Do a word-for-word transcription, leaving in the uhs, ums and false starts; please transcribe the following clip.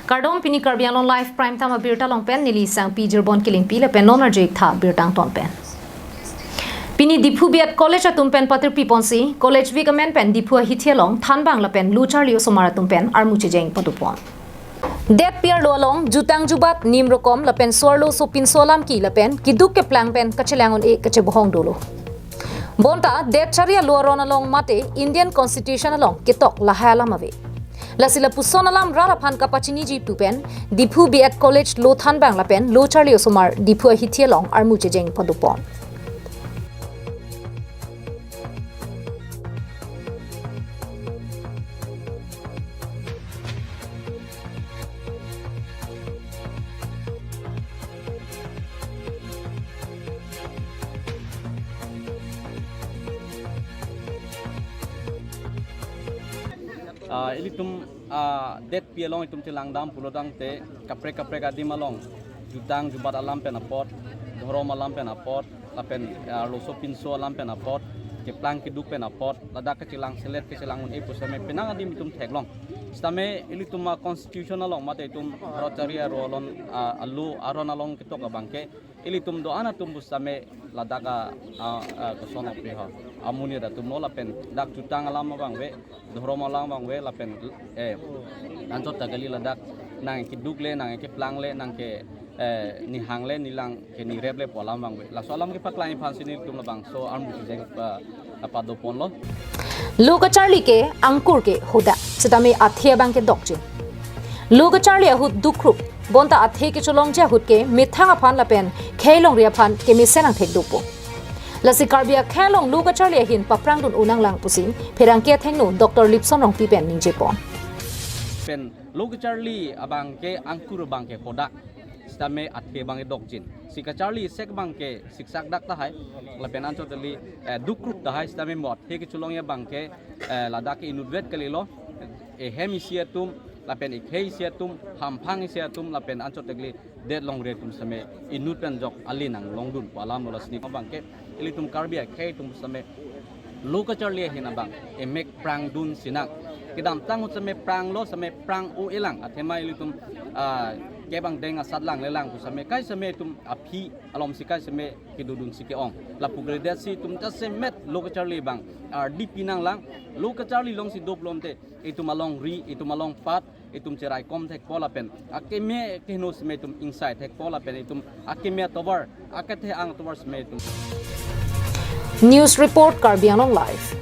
Kardom, pini Karbi Anglong Live Prime Time abirta along pen neli Sangpi Jirbon Kilingpi lapen non arju-ik tha birta angton pen. Pini Diphu B.Ed College atum pen patirpi ponsi College Week amen pen Diphu ahithi along thanbang lapen lo charli osomar atum pen armu chejeng pado pon. Detpi arlo along jutang jubat, nim rokom lapen so-arlo sopinso alam ke lapen keduk keplang pen kachelang un-e kachebohong dolo. Bonta det chari alo aron along mate Indian Constitution along ketok lahai alam ave. Lasi lapuson alam rat aphan kapachiniji pu pen Diphu B.Ed College lo thanbang lapen lo charli osomar Diphu ahithi along armu chejeng pado pon. Ah, ilitum, ah, detpi along itum chelang dam pulo tangte kaprek kaprek adim along jutang jubat alam pen apot, dhorom alam pen apot, lapen, ah, arloso pinso alam pen apot, keplang keduk pen apot, ladak kachelang selet kachelang un-e pusitame penang adim itum theklong. Sitame ilitum a-constitution along mate itum rat chari aro alon, ah, alo aron along ketok abangke ilitum do-an atum pusitame ladak a, a, a, koson api ho, amonit atumlo lapen dak jutang alam abang ave, dhorom alam abang ave lapen, eh, anchot ta kali ladak nangkeduk le, nangkeplang le, nangke, eh, nihang le, nilang ke nirep le pu alam abang ave. Laso alam kepaklang aphansi nelitum labangso armu chejeng pa, pado ponlo. Lo kacharli ke angkur ke hodak, sitame athe abang ke dokjin. Lo kacharli ahut dukrup, bonta athe kecholongji ahut ke methang aphan lapen khei longri aphan kemesen angthek dopo. Lasi Karbi akhei along lo kacharli ahin paprang dun unang lang pusi pherangke athengno Doctor Lipson Rongpi pen ningje pon. Pen lo kacharli abang ke angkur abang ke hodak, sitame athe abang ke dokjin. Si kacharli sek abang ke siksak dak tahai, lapen anchot kali, eh, dukrup tahai, sitame mo athe kecholongji abang ke, eh, ladak ke inutvet kalilo, ehem isi atum, lapen ekhei isi atum, hamphang isi atum, lapen anchot kali det longri atum sitame inut pen jok ali nanglong dun pu alamlo. Lasi abang ke ilitum Karbi akhei atum sitame lo kacharli ahin abang emek prang dun sinang. Kedamtang ahut sitame pranglo, sitame prang-o-elang. Athema ilitum, ah, kebang deng asat lang lelang pu sitame kai sitame itum aphi alom si kai sitame kedo dunsi ke-ong. Lapu kalidet si itum jasemet lo kacharli abang ardi pinang lang. Lo kacharli alongsi do pulote itum alongri, itum alongpat, itum cheraikom thekpo lapen akeme keheno sitame itum ingsai thekpo lapen itum akeme atovar, akethe ang atovar sitame itum. News report, Karbi Anglong Live.